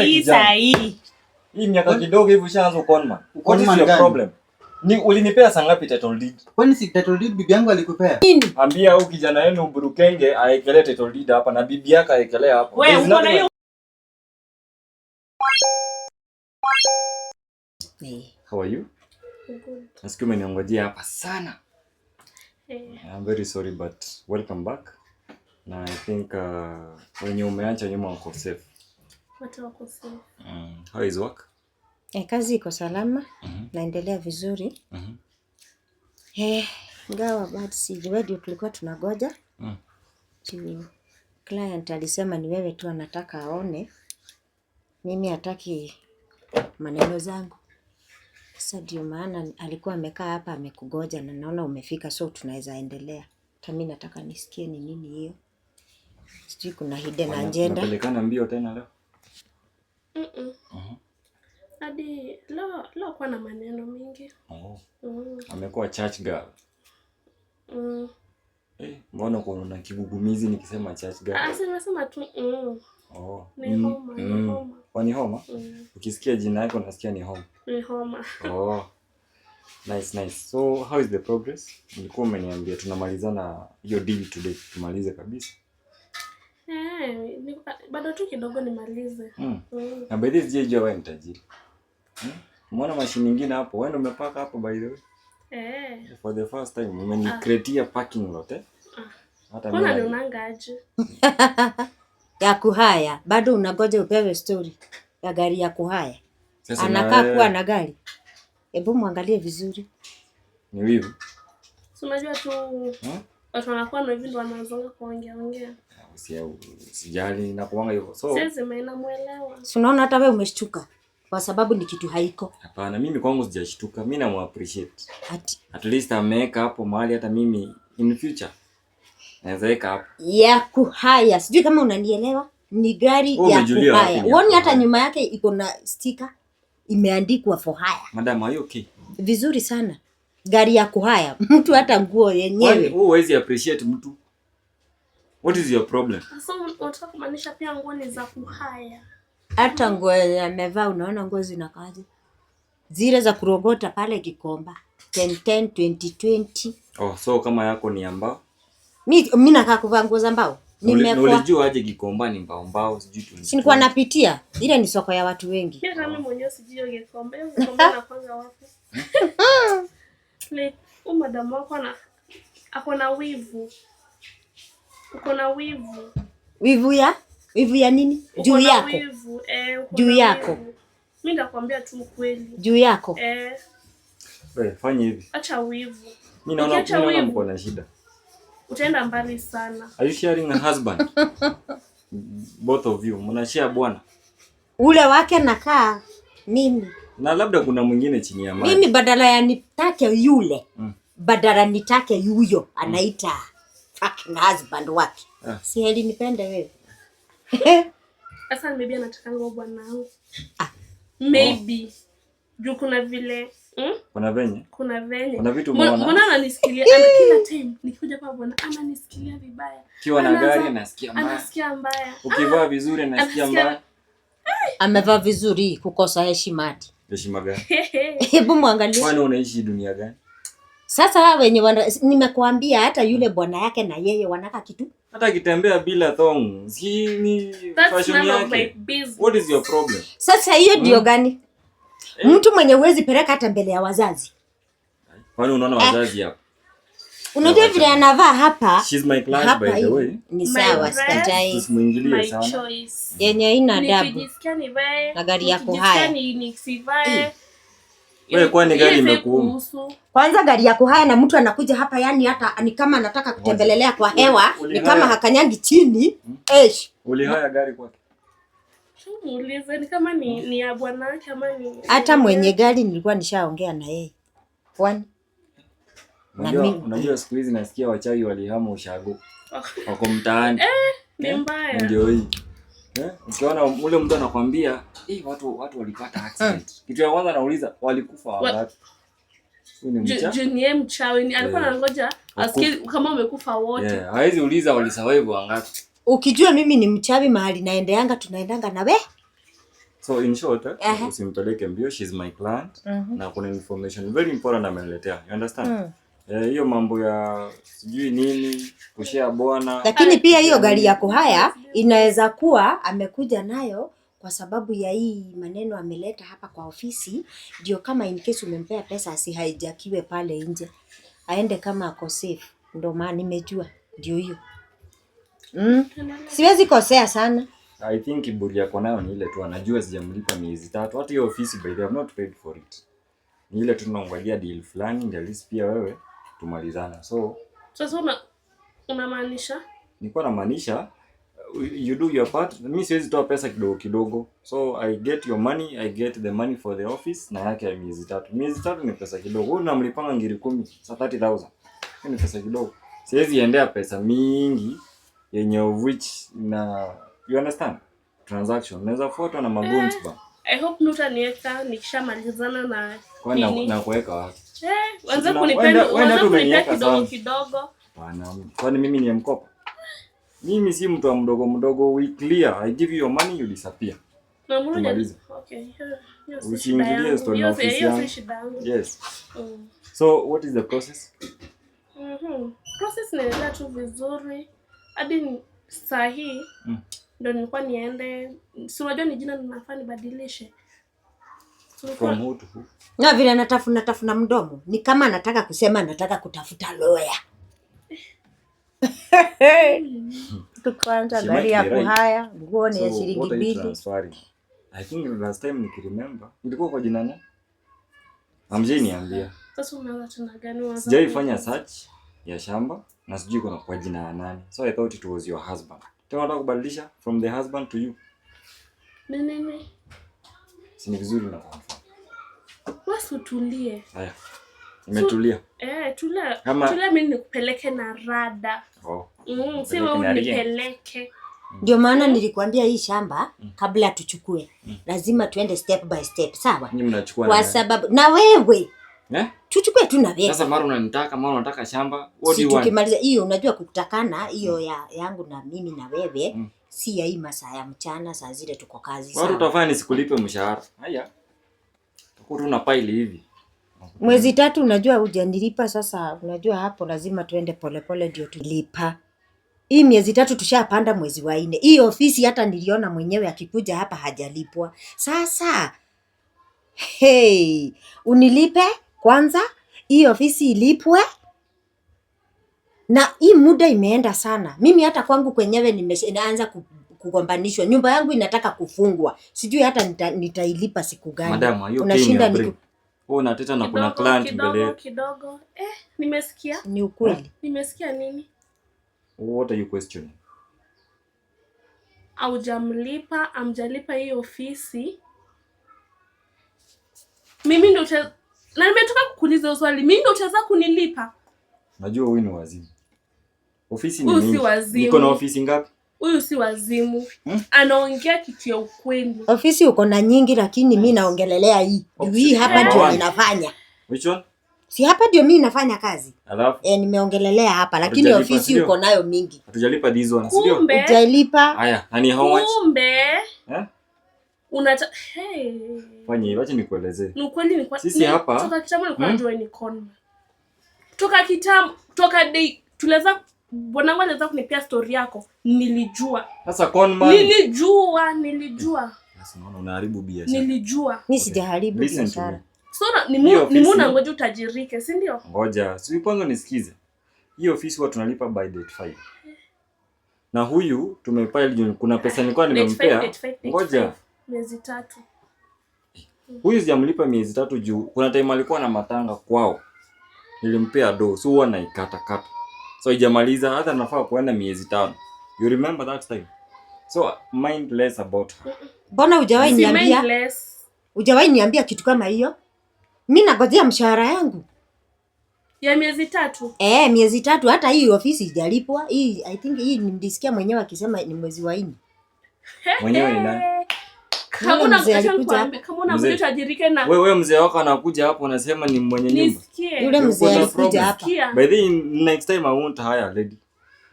Hii Kijana. Sahii. Hii miaka kidogo hivi ushaanza conman. What is Conman your gani? Problem? Ni ulinipea saa ngapi title deed? Kwani si title deed bibi yangu alikupea? Ambia huyu kijana wenu Burukenge aekelee title deed hapa na bibi yake aekelee hapo. Wewe There's uko na nothing. hiyo. How are you? Nasikia umeniongojea hapa sana. I'm very sorry, but welcome back. Na I think wenye umeacha nyuma wako safe. Watu wako safe. How is work? Eh, kazi iko salama. Naendelea vizuri. Eh, ingawa bado si wewe ndio tulikuwa tunagoja. Juu client alisema ni wewe tu anataka aone, mimi hataki maneno zangu. Sasa ndio maana alikuwa amekaa hapa amekugoja, na naona umefika, so tunaweza endelea. Hata mimi nataka nisikie ni nini hiyo. Sijui kuna hidden agenda. Unapelekana mbio tena leo? Hadi leo leo kuwa na maneno mingi. Oh. Amekuwa church girl. Eh, mbona uko na kigugumizi nikisema church girl? Ah, si nimesema tu. Oh. Ni homa, ni homa. Kwa ni homa? Mm. Ukisikia jina yako unasikia ni homa. Ni homa. Oh. Nice, nice. So, how is the progress? Ulikuwa umeniambia tunamalizana hiyo deal today, tumalize kabisa. Eh, bado tu kidogo nimalize. Na by this sijajua wewe ni tajiri. Umeona mashine nyingine hapo? Wewe ndio umepaka hapo, by the way. Eh. For the first time umenicreatia parking lot, eh? Hata Mbona mimi nionanga aje? Ya kuhire, bado unagoja upewe story ya gari ya kuhire. Sasa na Anakaa wewe kuwa na gari. Hebu mwangalie vizuri. Ni wivu. Si unajua tu watu wanakuwa na hivi ndo wanaanzanga kuongea ongea. Usijali, nakuanga hivyo. So, Siwezi maana muelewa. Si unaona hata wewe umeshtuka kwa sababu ni kitu haiko. Hapana, mimi kwangu sijashtuka. Mimi namu appreciate. Ati At least ameweka hapo mahali hata mimi in future naweza weka hapo. Ya kuhire. Sijui kama unanielewa. Ni gari Wewe ya umejulia wapi kuhire. ni ya Uoni hata kuhire? nyuma yake iko na sticker imeandikwa "for hire". Madam, are you okay? Vizuri sana. Gari ya kuhire. Mtu hata nguo Kwani yenyewe. wewe huwezi appreciate mtu? What is your problem? Sasa unataka kumaanisha pia nguo ni za kuhire? Hata nguo yenye amevaa, unaona nguo zinakaaje? Zile za kurogota pale Gikomba. 10 10 20 20. Oh, so kama yako ni ambao? Mi nakaa kuvaa nguo za mbao. Nimekuwa Ulijua aje Gikomba ni mbao mbao, sijui tu? Si nilikuwa napitia. Ile ni soko ya watu wengi. Mimi kama mimi mwenyewe sijui hiyo Gikomba. Hiyo Gikomba inakuanga wapi? Like, huyu madamu wako ana ako na wivu. Uko na wivu. Wivu ya nini? Uko Juu na yako. wivu. Eh, uko Juu na yako. wivu. Mimi nitakwambia tu ukweli. Juu yako. Eh, Wewe fanya hivi. Acha wivu. Mimi Ukiacha naona wivu, mko na shida. utaenda mbali sana. Are you sharing a husband? Both of you mnashare bwana. Ule wake nakaa mimi. Na labda kuna mwingine chini ya maji. Mimi badala ya nitake yule, badala nitake yuyo anaita fucking husband wake. Ah. Si heri nipende wewe. Sasa maybe anatakanga huyo bwana wangu. Ah. Maybe. Juu kuna vile? Kuna venye? Kuna venye. Kuna vitu umeona? Mbona ananisikilia ana kila time nikikuja hapa, bwana ananisikilia vibaya. Ukiwa na gari anasikia mbaya. Anasikia mbaya. Ukivaa vizuri anasikia mbaya. Amevaa vizuri kukosa heshima ati. Heshima gani? Hebu mwangalie. Kwani unaishi dunia gani? Sasa hawa wenye wana, nimekuambia hata yule bwana yake na yeye wanaka kitu. Hata akitembea bila thong, si ni That's fashion none of my yake? business. What is your problem? Sasa hiyo ndio gani? Mtu mwenye uwezi peleka hata mbele ya wazazi. Kwani unaona wazazi hapa? Unajua Yeah, vile anavaa hapa. She's my client, Hapa by the hivi. way. Ni My sawa, dress, sikatai. Tusimuingilie my sana. choice. Yenye haina adabu. Nikijisikia nivae, Na gari ya nikijisikia kuhire. nisivae. Wewe, kwani gari Hiyo imekuuma? haikuhusu. Kwanza gari ya kuhire na mtu anakuja hapa, yani hata ni kama anataka kutembelelea kwa hewa, ni Ulihire. kama hakanyangi chini. Eish. Ulihire gari kwake? Muulize ni kama ni ya bwana yake ama ni Hata mwenye gari nilikuwa nishaongea na yeye. Kwani Na Unajua, unajua siku hizi nasikia wachawi walihama ushago. Wako mtaani. Ni mbaya. Ndio hii. Eh? Ukiona ule mtu anakwambia, "Eh, watu walipata accident." Kitu ya kwanza anauliza, walikufa wangapi? Huyu ni mcha. Juu ni yeye mchawi, alikuwa anangoja asikie kama umekufa wote. Yeah, hawezi uliza walisurvive wangapi. Ukijua mimi ni mchawi, mahali naendeanga tunaendanga na we. So in short, usimpeleke mbio, she's my client na kuna information very important ameniletea. You understand? Hiyo mambo ya sijui nini, kushare bwana. Lakini pia hiyo gari ya kuhaya inaweza kuwa amekuja nayo kwa sababu ya hii maneno ameleta hapa kwa ofisi, ndio kama in case umempea pesa asihijackiwe pale nje, aende kama ako safe. Ndio maana nimejua ndio hiyo. Siwezi kosea sana. I think kiburi yako nayo ni ile tu anajua sijamlipa miezi 3. Hata hiyo ofisi by the way, I've not paid for it. Ni ile tu tunangojea deal fulani ndio at least pia wewe tumalizana. So Sasa unamaanisha? Nilikuwa namaanisha you do your part. Mimi siwezi toa pesa kidogo kidogo. So I get your money, I get the money for the office na yake ya miezi 3. Miezi 3 ni pesa kidogo. Wewe unamlipanga ngiri 10, sa 30,000. Hiyo ni pesa kidogo. Siwezi endea pesa mingi yenye of which na you understand? Transaction. Naweza fuatwa na magoons ba. I hope mtaniweka nikishamalizana na Kwani nini? na kuweka wapi? Wanza Tuna- kunipenda, wenda wanza tu kunipea umeniweka kidogo sana. kidogo. Bwana, kwani mimi ni mkopa? Mimi si mtu wa mdogo mdogo, we clear. I give you your money, you disappear. Na mrudi. Tumalize. Okay. Hiyo si shida Usiingilie yangu. story na Hiyo si ofisi hiyo si yangu. shida yangu. Yes. So what is the process? Process inaendelea tu vizuri. Hadi saa hii ndio nilikuwa niende, si unajua ni jina ninafaa nibadilishe. From who to who? Na vile anatafuna tafuna mdomo ni kama anataka kusema anataka kutafuta lawyer. Tu kwanza She gari might ya be right. kuhaya, nguo ni ya So, shilingi what are you 2. transferring? I think last time nikiremember ilikuwa kwa jina nani? Hamjai niambia. Sasa umeanza tena gani? Unaanza Sijaifanya search ya shamba na sijui kuna kwa jina ya nani. So I thought it was your husband. Tena unataka kubadilisha from the husband to you. Ni nini? Si ni vizuri na confirm. Wewe utulie. Haya. Nimetulia. Tulia. Kama- Tulia mimi nikupeleke na rada. Oh. Si Nipeleke wewe na ria. unipeleke. Ndio maana nilikwambia hii shamba kabla tuchukue lazima tuende step by step, sawa? Nyinyi mnachukua Kwa na nani? sababu na wewe Eh? tuchukue tu na wewe. Sasa mara unanitaka, mara unataka shamba. What do Si you want? tukimaliza hiyo, unajua kutakana hiyo ya yangu na mimi na wewe si ya hii masaa ya mchana, saa zile tuko kazi. Watu Sawa? utafanya nisikulipe mshahara. Haya. Tuko tu na pile hivi. Mwezi 3 unajua hujanilipa, sasa unajua hapo lazima tuende polepole ndio tulipa. Hii miezi 3 tushapanda mwezi wa 4. Hii ofisi hata niliona mwenyewe akikuja hapa hajalipwa. Sasa hey, unilipe kwanza, hii ofisi ilipwe. Na hii muda imeenda sana. Mimi hata kwangu kwenyewe nimeanza kugombanishwa. Nyumba yangu inataka kufungwa. Sijui hata nitailipa siku gani. Madam, are you okay in Unashinda your brain? Wewe unateta na kuna Kidogo, client mbele kidogo, yetu. kidogo. Nimesikia. Ni ukweli. Nimesikia nini? What are you questioning? Haujamlipa, amjalipa hii ofisi. Mimi ndio na nimetoka kukuuliza swali. Mimi ndio utaweza kunilipa? Najua huyu ni wazimu. Ofisi ni Huyu si mingi. wazimu. Niko na ofisi ngapi? Huyu si wazimu. Anaongea kitu ya ukweli. Ofisi uko na nyingi, lakini mimi naongelelea hii. Juu hii hapa ndio One. ninafanya. Which one? Si hapa ndio mimi nafanya kazi. Alafu Nimeongelelea hapa lakini Hatujalipa, ofisi sio? uko nayo mingi. Hatujalipa this one, sio? Kumbe. Hujalipa. Haya, na ni how much? Kumbe. Eh? Unata hey. Fanya hivi, acha nikuelezee. Ni ukweli ni kwa Sisi hapa toka kitambo nilikuwa najua ni con. Toka kitambo, toka day tuliweza bwanangu aliweza kunipea story yako. Nilijua. Sasa con man. Nilijua. Sasa unaona unaharibu biashara. Nilijua. Mimi sijaharibu Listen to biashara. me. So na, ni Hiyo mu, ni mu ofisi- nangoja utajirike, si ndio? Ngoja, si kwanza nisikize. Hiyo ofisi huwa tunalipa by date 5. Na huyu tumepile juu kuna pesa nilikuwa Date 5, nimempea. date 5, date Ngoja. 5. Miezi 3. Huyu sijamlipa miezi 3 juu kuna time alikuwa na matanga kwao. Nilimpea do, so huwa naikata kata. So haijamaliza hata nafaa kuenda miezi 5. You remember that time? So mind less about her. Mbona hujawahi Si niambia? mindless. Hujawahi niambia kitu kama hiyo? Mimi nangojea mshahara yangu. Ya miezi 3. Miezi 3 hata hii ofisi haijalipwa. Hii I think hii nilisikia mwenyewe akisema ni mwezi wa 4. Mwenyewe ni nani? Kama Yule mzee una alikuja kuambia, kama una Mzee. utajirike na Wewe mzee wako anakuja hapo unasema ni mwenye nyumba. nisikie. Yule mzee Kuna alikuja problem. hapa. Sikia. By the way, next time I won't hire a lady.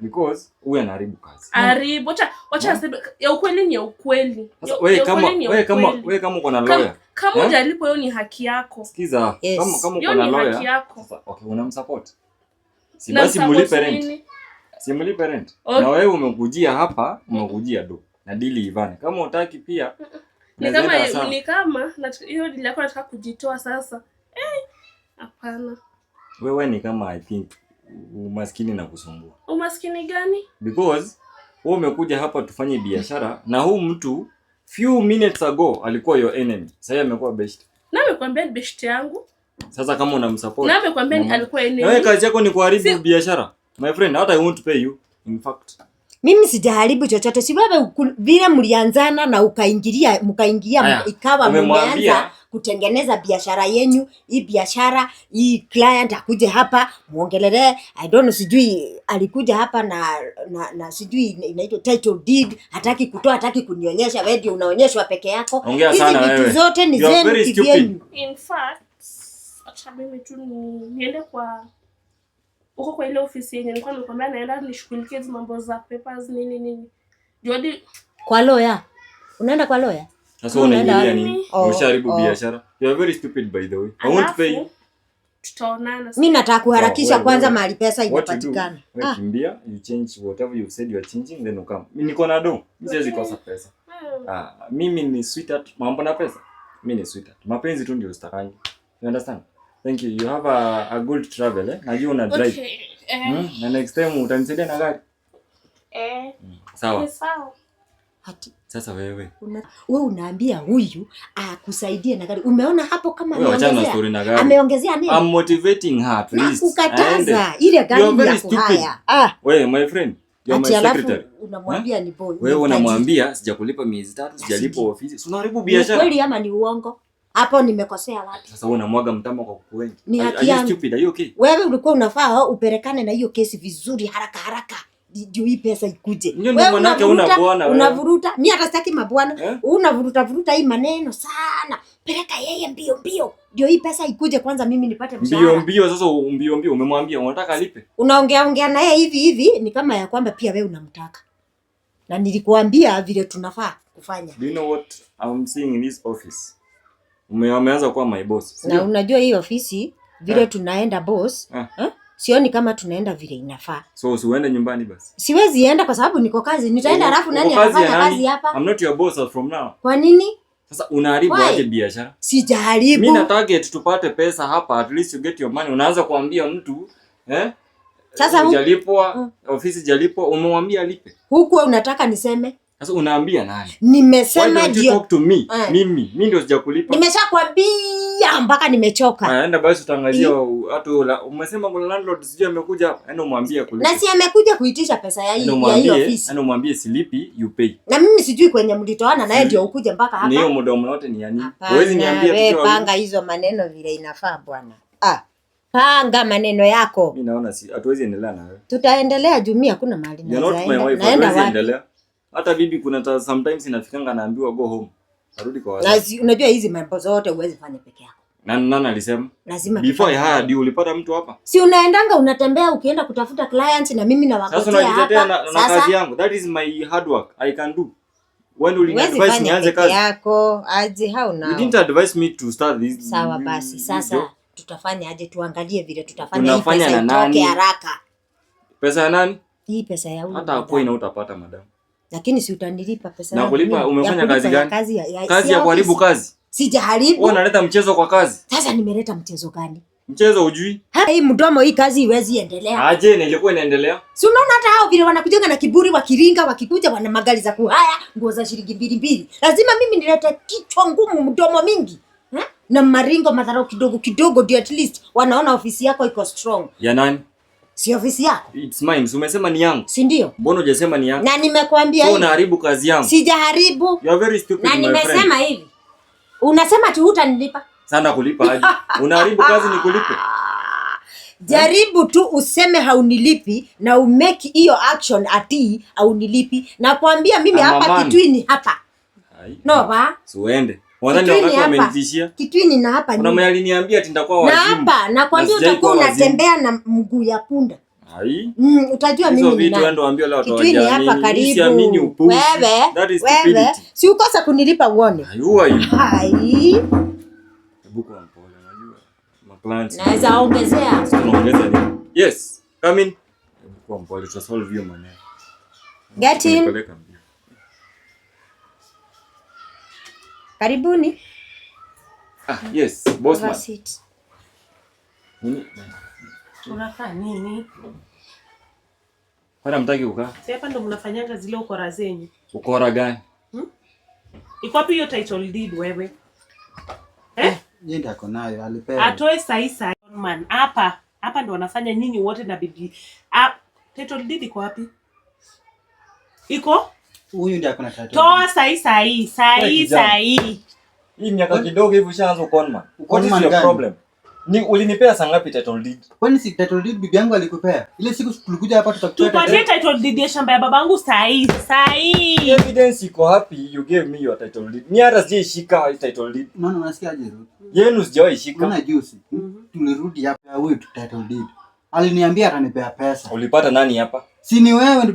Because huyu anaharibu kazi. Haribu. Wacha aseme ya ukweli ni ya ukweli. Sasa wewe kama wewe kama wewe kama uko na lawyer. Kama hujalipo hiyo ni haki yako. Sikiza, kama uko na lawyer. Haki yako. Sasa okay, unamsupport. Si basi mlipe rent. Si mlipe rent. Okay. Na wewe umekujia hapa, umekujia do. Na dili ivane. Kama hutaki pia ni kama hiyo dili yako nataka kujitoa sasa. Hapana. Wewe ni kama I think umaskini na kusumbua. Umaskini gani? Because wewe umekuja hapa tufanye biashara na huu mtu few minutes ago alikuwa your enemy. Sasa amekuwa best. Na amekwambia ni best yangu. Sasa kama unamsupport. Na amekwambia alikuwa enemy. Na wewe kazi yako ni kuharibu biashara. My friend, hata I won't pay you. In fact, mimi sijaharibu chochote. Si wewe vile mlianzana na ukaingilia mkaingia ikawa mmeanza kutengeneza biashara yenyu. Hii biashara, hii client akuje hapa muongelelee. I don't know, sijui alikuja hapa na sijui inaitwa title deed, hataki kutoa, hataki kunionyesha. Wewe ndio unaonyeshwa peke yako. Ongea sana wewe. Hizi vitu zote ni zenu kivyenyu. In fact, acha mimi tu niende kwa uko kwa ile ofisi yenye nilikuwa nimekwambia naenda nishughulikie hizo mambo za papers nini nini. Jodi kwa lawyer. Unaenda kwa lawyer? Sasa unaingilia nini? Umesharibu biashara. You are very stupid by the way. I won't pay you. Tutaonana. Mimi nataka kuharakisha kwanza mahali pesa inapatikana. Wewe kimbia, you change whatever you said you are changing then you come. Mimi niko na do. Mimi siwezi kosa pesa. Mimi ni sweetheart, mambo na pesa. Mimi ni sweetheart. Mapenzi tu ndio usitakangi. You understand? Thank you. You have a good travel, eh? Najua una drive. Okay. Na next time utanisaidia na gari. Sawa. Sawa. Hati. Sasa wewe. Wewe unaambia huyu akusaidie na gari. Umeona hapo kama ameongezea. Ameongezea nini? I'm motivating her at least. Nakukataza ile gari ya kuhaya. Wewe my friend, you are my secretary. Unamwambia ni boy. Wewe unamwambia sijakulipa miezi 3, sijalipa ofisi. Si unaharibu biashara. Kweli ama ni uongo? Hapo nimekosea wapi? Sasa wewe unamwaga mtama kwa kuku wengi. Ni haki yangu. Stupid, are you okay? Wewe ulikuwa unafaa upelekane na hiyo kesi vizuri haraka haraka. Ndio hii pesa ikuje. Wewe unavuruta, unavuruta. Mimi hata sitaki mabwana. Unavuruta vuruta hii maneno sana. Peleka yeye mbio mbio. Ndio hii pesa ikuje kwanza mimi nipate mshahara. Mbio mbio sasa mbio mbio umemwambia unataka alipe. Unaongea ongea na yeye hivi hivi ni kama ya kwamba pia wewe unamtaka. Na nilikuambia vile tunafaa kufanya. Do you know what I'm seeing in this office? Umeanza kuwa my boss. Na unajua hii ofisi vile tunaenda boss, sioni kama tunaenda vile inafaa. So usiende nyumbani basi. Siwezi enda kwa sababu niko kazi. Nitaenda alafu nani atafanya kazi hapa? I'm not your boss from now. Kwa nini? Sasa unaharibu aje biashara? Sijaharibu. Mimi na target tupate pesa hapa, at least you get your money. Unaanza kuambia mtu Sasa hujalipwa, ofisi jalipwa, umemwambia alipe. Huku unataka niseme? Sasa unaambia nani? Nimesema ndio. Talk to me. Mimi ndio sijakulipa. Nimeshakwambia mpaka nimechoka. Enda basi utaangazia hata umesema kuna landlord sijui amekuja hapa. Enda umwambie kulipa. Na si amekuja kuitisha pesa ya hii ofisi. Enda umwambie silipi, you pay. Na mimi sijui kwenye mlitoana naye ndio ukuje mpaka hapa. Ni hiyo mdomo yote ni yani. Huwezi niambia tu. Wewe panga hizo maneno vile inafaa bwana. Panga maneno yako. Mimi naona si hatuwezi endelea na wewe. Tutaendelea jumia hakuna mahali naenda. Naenda wapi? Hata bibi kuna sometimes inafikanga naambiwa go home. Arudi kwa wazazi. Na unajua hizi mambo zote huwezi fanya peke yako. Nani alisema? Lazima before I hired you ulipata mtu hapa? Si unaendanga unatembea ukienda kutafuta clients na mimi na wakotea hapa. Sasa unajitetea na kazi yangu. That is my hard work. I can do. When will you advise nianze kazi yako? Aje how now? You didn't advise me to start this. Sawa basi sasa tutafanya aje tuangalie vile tutafanya hii pesa itoke haraka. Pesa ya nani? Hii pesa ya huyu. Hata hapo ina utapata madam. Lakini si utanilipa pesa. Na kulipa umefanya kazi gani? Kazi ya kuharibu kazi. Sijaharibu. Wewe unaleta mchezo kwa kazi. Sasa nimeleta mchezo gani? Mchezo hujui? Hii mdomo hii kazi iwezi endelea. Aje nilikuwa inaendelea? Si unaona hata hao vile wanakujenga na kiburi wakiringa wakikuja wana magari za kuhaya, nguo za shilingi 2.2. Lazima mimi nilete kichwa ngumu mdomo mingi. Ha? Na maringo madharau kidogo kidogo ndio at least wanaona ofisi yako iko strong. Ya nani? Si ofisi yako. It's mine. Si umesema ni yangu. Si ndio? Mbona hujasema ni yangu? Na nimekuambia hivi. Unaharibu kazi yangu. Sijaharibu. You are very stupid my friend. Na nimesema hivi. Unasema tu hutanilipa. Sana kulipa aje? Unaharibu kazi nikulipe. Jaribu tu useme haunilipi na umeki hiyo action ati haunilipi. Na kuambia mimi hapa Kitwini hapa. No ba? Si uende. Wadhani wakati wamenitishia. Kitwini na hapa ni. Kuna mwenye aliniambia ati nitakuwa wazimu. Na hapa nakwambia utakuwa unatembea na mguu ya punda. Ai. Utajua Hizo mimi ni vitu nani. endo ambia leo watu Kitui ni hapa hawajaamini. Mimi siamini karibu. upuzi. Wewe, That is wewe, stupidity. si ukosa kunilipa uone. Ai, who are you? Hai. Hebu kuwa mpole, unajua. Ma clients. Naweza ongezea. Tunaongeza nini? Yes, come in. Hebu kuwa mpole, tutasolve hiyo maneno. Get in. Kunipeleka mbio. Karibuni. Ah, yes, boss Have a man. seat. Nini? Unakaa nini? Kwani hamtaki kukaa? Si hapa ndo mnafanyanga zile ukora zenyu. Ukora gani? Iko wapi hiyo title deed wewe? Eh? Yeye ndiye ako nayo, alipewa. Atoe sahi sahi man. Hapa hapa ndo wanafanya nyinyi wote na bibi. Ah, title deed iko wapi? Iko? Huyu ndiye ako na title. Toa sahi sahi, Wewe sahi kijana. sahi. Hii miaka kidogo hivi ushaanza con man. What is Con man your gani? problem? Ni ulinipea saa ngapi title deed? Kwani si title deed bibi yangu alikupea? Ile siku tulikuja hapa tutakupea Tupatie title. title deed ya shamba ya babangu sahi, sahi. Evidence iko hapi, you gave me your title deed. Ni hata sijaishika title deed. Unaona, unasikia aje Ruth? Yenu sijawahi shika. Unaona juzi tulirudi hapa huyu title deed. Aliniambia atanipea pesa. Ulipata nani hapa? Si ni wewe ndio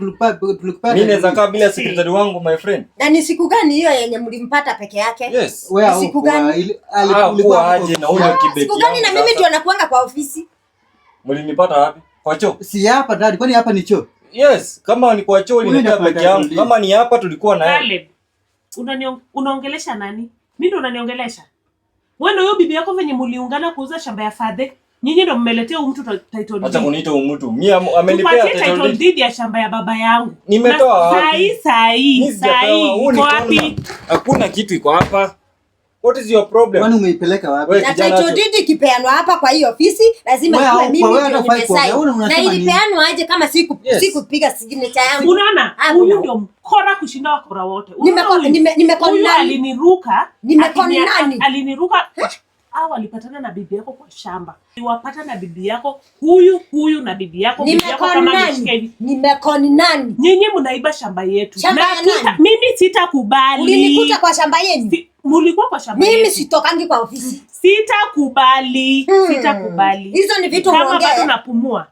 tulikupea. Mimi naweza kaa bila Si. secretary wangu, my friend. Na ni siku gani hiyo yenye mlimpata peke yake? Yes. Wewe Ni siku haukuwa, gani? Ah, ulikuwa kuwa hapo aje na kwa huyo ofisi. kibeti Siku gani na yangu mimi sasa? ndio nakuanga kwa ofisi? Mlinipata wapi? Kwa choo? Si hapa dad, kwani hapa ni choo? Yes, kama ni kwa choo Huyu ulinipea ndio peke yangu. title deed. Kama ni hapa tulikuwa na yeye. Caleb, unaongelesha nani? Mimi ndo unaniongelesha? Wewe ndio huyo bibi yako venye muliungana kuuza shamba ya fadhe. Nyinyi ndo mmeletea huyu mtu title Acha deed. kuniita huyu mtu. Mimi amenipea Tupatie title title deed. deed ya shamba ya baba yangu. Nimetoa Na wapi? Sahi sahi, Mimi sijapewa. sahi. Huu ni Iko wapi? con man. Hakuna kitu iko hapa. What is your problem? Kwani umeipeleka wapi? Wewe Na kijana title acha- deed ikipeanwa hapa kwa hii ofisi lazima Wewe iwe haukuwa, mimi wewe ndio hata hufai kuongea. nimesign. Wewe Na unasema nini? ilipeanwa aje kama Yes. sikupiga signature yangu? Unaona? Ah, Huyu kuna- ndio mkora kushinda wakora wote. Unaona huyu? Nimeko Huyu nani? aliniruka. Nimeko nani? Aliniruka. Hao walipatana na bibi yako kwa shamba. Wapata na bibi yako huyu huyu na bibi yako, bibi yako Nimeko kama ameshika hivi. nani? Nimeko nani? Nyinyi mnaiba shamba yetu. Shamba Na ya nani? mimi sitakubali. Ulinikuta kwa shamba yenu? Mulikuwa kwa shamba Mimi yetu. sitokangi kwa ofisi. Sitakubali. Sitakubali. Hizo ni vitu Kama umeongea. bado napumua.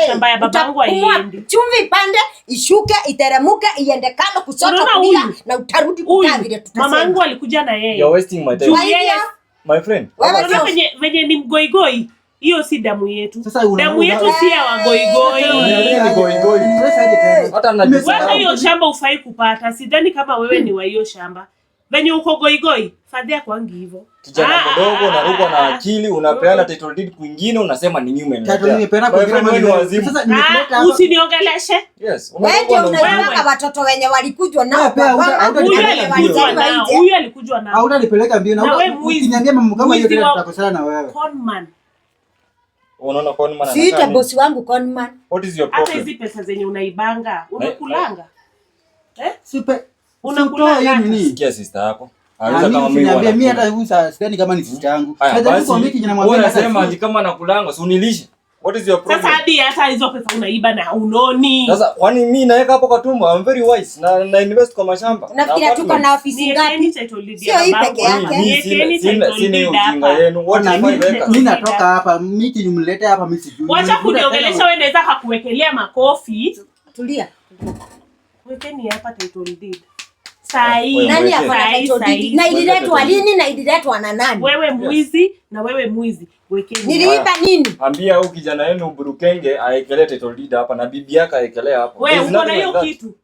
Shamba ya babangu Utapumua, haiendi. Chumvi ipande, ishuke, iteremuke, iende kando, kushoto, Unaona kulia huyu? na utarudi Huyu kukaa vile tutasema. mamangu alikuja na yeye. You're wasting my time. Juu Kwa hivyo, yeye My friend. Wewe Unaona sio- venye ni mgoigoi, hiyo si damu yetu. Sasa Damu yetu si ya wagoigoi. Ni goigoi. Sasa aje tena? Hata najisahau. Wewe hiyo shamba ufai kupata. Sidhani kama wewe ni wa hiyo shamba. Venye uko goigoi, fadhia kwangi hivyo. Kijana mdogo unarukwa na ah, akili, unapeana title deed kwingine, unasema ni mimi Title deed nimepeana My kwingine friend, wewe ni ama wazimu. Sasa nimekuleta Ah, hapa. usiniongeleshe. Yes, Wewe unarukwa ndio na ujinga. unajuanga watoto wenye walikujwa nao Wewe pia kwa boma, Huyu Huyu wenye alikujwa walizaliwa nao. nje. Huyu alikujwa nao. Hautanipeleka mbio na Na wewe mwizi. ukiniambia mambo kama hiyo Mwizi tena tutakosana na wewe. Conman. Unaona con man anakaa Siite nini? bosi wangu conman. What is your Hata problem? hizi pesa zenye unaibanga, unakulanga. Eh? Sipe Unakula Utoe hiyo gani? nini? Sikia sister yako. Ah, Anauliza mimi kama mimi usiniambie, mimi wanakula. hata huyu sidhani kama ni sister yangu. Haya Najaribu basi, kuambia kijana mwambie wewe hata unasema si- ati kama nakulanga, si unilishe. What is your problem? Sasa hadi hata hizo pesa unaiba na unoni. Sasa kwani mimi naweka hapo kwa tumbo? I'm very wise na invest kwa mashamba. Unafikiria tuko na ofisi Niekeni ngapi? title deed Sio ya hii babangu. peke yake. Mimi Niekeni sina title sina hiyo deed ujinga hapa. yenu. What Bwana, if I weka? mimi natoka hapa, mimi kinimlete hapa mimi sijui. Wacha Nimekuta kuniongelesha tena- wewe, naweza kakuwekelea makofi. Tulia. Wekeni hapa title deed. Sahi. Wewe Nani mweke. ako na Sahi, title sahi. deed? Na ililetwa lini na ililetwa na nani? Wewe mwizi na wewe mwizi. Wekeni. Niliiba nini? Ambia huyu kijana yenu Burukenge aekelee title deed hapa na bibi yake aekelee hapo. Wewe There's uko na nothing hiyo like that. kitu.